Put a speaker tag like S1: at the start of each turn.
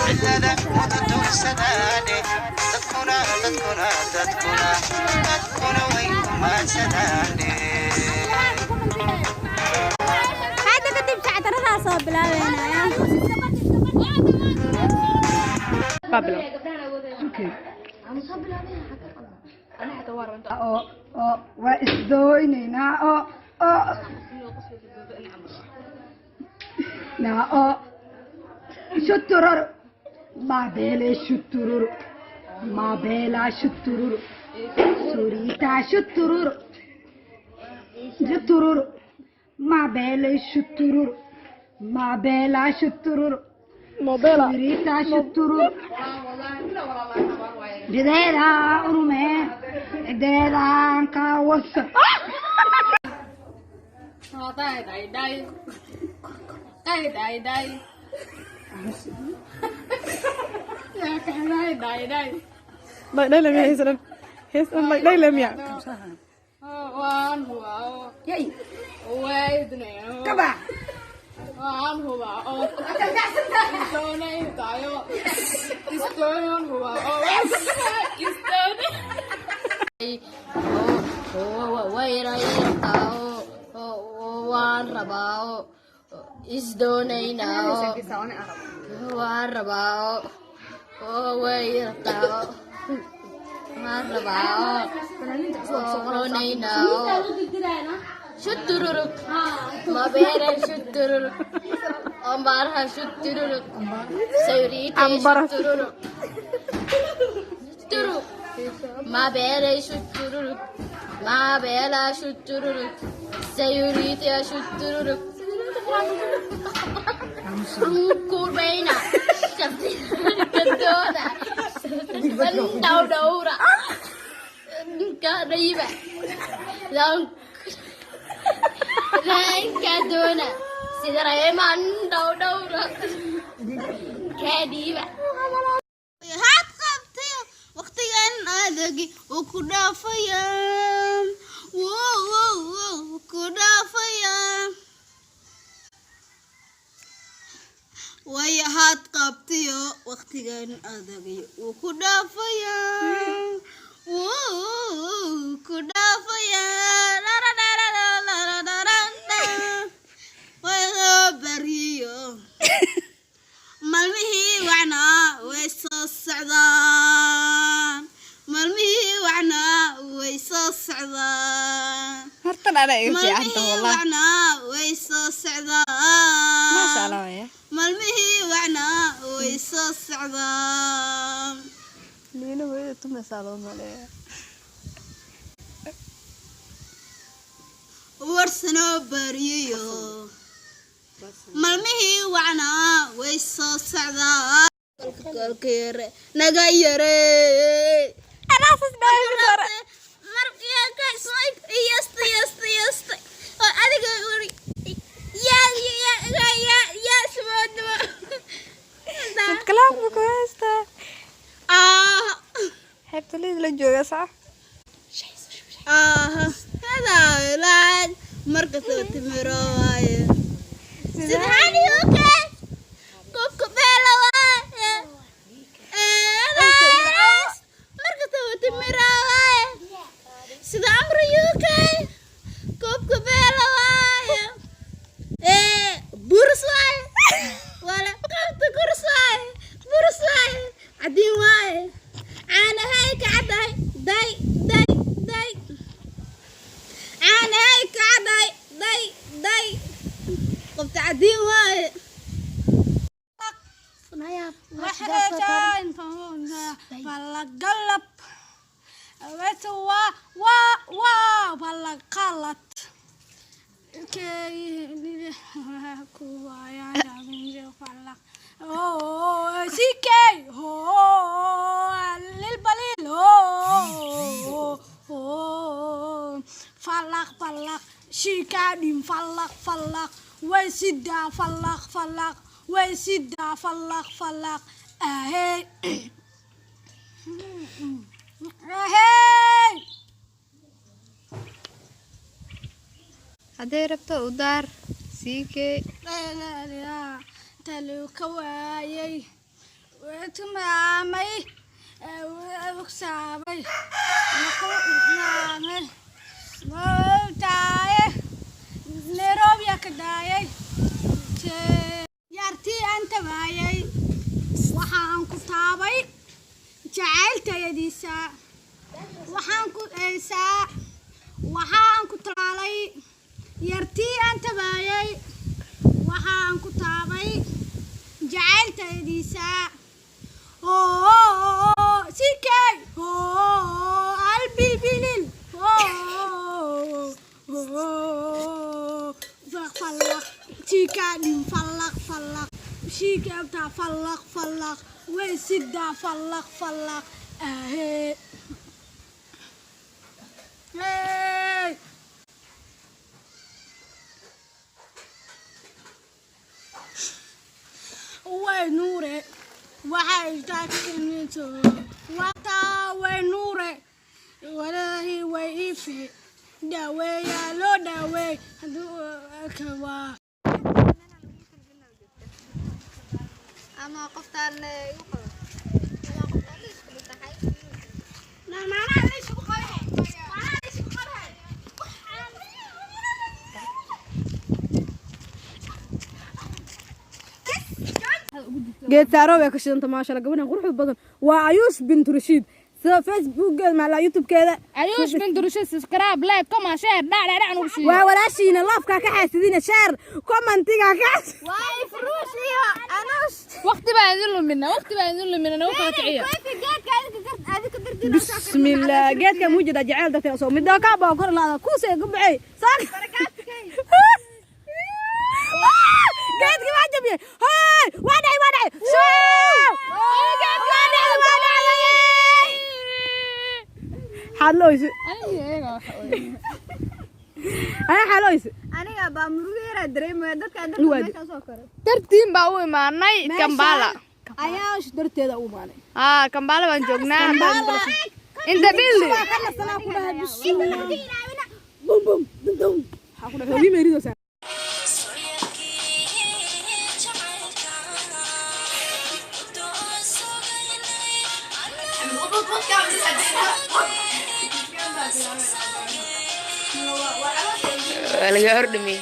S1: Cidlada mududuursadaane, dadkuna, dadkuna, dadkuna, dadkuna way kumadsadaane.
S2: Hadda kadib shactaradaa soo bilaabeynaya.
S3: Pablo.
S4: Oo oo waa isdooynaynaa, oo oo naa oo shuturur maabeele, shuturur maabeela, shuturur suriitaa, shuturur shuturur maabeele, shuturur maabeela, shuturur
S3: Mobela.
S4: Suriitaa, shuturur jideedaa urumee cideedaan kaawasa.
S3: Dhayla miya heestan? Heestan dhayla miya?
S4: Yay kabax.
S5: Waan rabaa, isdoonaynaa, waan rabaa, way rabtaa, waan rabaa, doonaynaa. Shutururuk mabeere, shutururuk ambaraha, shutururuk sayriite.
S3: Ambara.
S5: Shutururuk shuturu mabeere, shutururuk mabeela, shutururuk sayriite, shutururuk kurbayna kadooda dhowdhowra kadhiiba rankadoona sida reeman dhowdhowra kadhiiba.
S2: Waxaad qabtay waqtigan adagi uu ku dhaafaya, wow wow wow, ku dhaafaya. Way haad qabtayo waqtigan adagi uu ku dhaafaya, wow, ku dhaafaya. Way bariyo maalmihii wacnaa way soo socdaan, maalmihii wacnaa way soo socdaan.
S6: Hortan anaa iga fiicanta.
S2: Maalmihii
S6: Wallah.
S2: wacnaa way soo
S6: Maasha
S2: socdaan.
S6: Allah waya.
S2: Maalmihii wacnaa way soo socdaan.
S6: Liina hooyada tumaysaa loo maleeya.
S2: Warsanoo bariyo maalmihii wacnaa way soo socdaan. Kolka yare naga yare.
S6: Kalaamka ku haystaa. Xeebta liid la jooga sax.
S2: Markastoo timiro waaye sidxaniuke qofka beela waaye, markastoo timiro waaye sida amru uk koobka beela waaye, burus waaye, wala qabta gurus waaye, burus waaye, cadiin waaye, caanahay ka caddahay, day day day, caanahay ka caddahay, day day, qofta cadiin waaye.
S7: Balagalab waa waa waa balagalad. CK lilbalil falaq falaq shikaadhin falaq falaq way sidaa falaq falaq way sidaa falaq falaq ahey ahey.
S6: Hadday rabto u daar CK.
S7: Taluu ka waayay. Tumaamay saabay taaye Nairobi ka daayay yartii aan tabaayay, waxaan ku taabay jacayltayadiisa, waxaan ku eysaa, waxaan ku taalay yartii aan tabaayay, waxaan ku taabay jacayltayadiisa. Sikay albilbilil fallaq tiikaadhin fallaq fallaq shiikaabtaa fallaq fallaq way sidaa fallaq fallaq ahee. Hey! Way nuure waxay taagsanayso wataa way nuure walaahi way iifi daaweeyaa loo daaweey hadduu waa
S6: Ama qoftaan igu qabo ama qoftaan la isku tahay.
S3: Geed saaro way ka shidanta, maasha Allah. Gabadhan quruxda badan waa Ayuush bint Rashiid, sida Facebookgeeda macalaa YouTubekeeda.
S2: Ayuush bin Durusha, subscribe, like, comment, share, dhac dhac dhac nugu siiyo.
S3: Waa walaashiina lovekaa ka xaasidina, share, commentiga ka.
S6: Waay furuush iyo anush.
S2: Waqti baan idin lumina, waqti baan idin lumina, nagu kala kiciya.
S6: Kayfi geedka adinka dartiin.
S3: Bismillah, geedka muujida jecel darteed soo midda ka baa kor laada kuusee ku baxay saak geedki waa jabiyey. Hey, waa dhacay, waa dhacay, shoo, waa dhacay, waa dhacay. Xaad looyse ana xaad looyse.
S6: Aniga baa murugo yaraa dareemaya dadka
S3: Luwaadi.
S6: darta meeshaan soo koray.
S2: Dartiin baa u imaanay Kambala.
S3: Ayaash darteeda u imaanay.
S2: Ah, Kambala baan joognaa. In the building.
S3: Kana sanaa ku dhahay, bismillah, bum bum dum dum, waxaa ku dhahay hooyo meeridoosa.
S5: Waa laga hordhamiyey.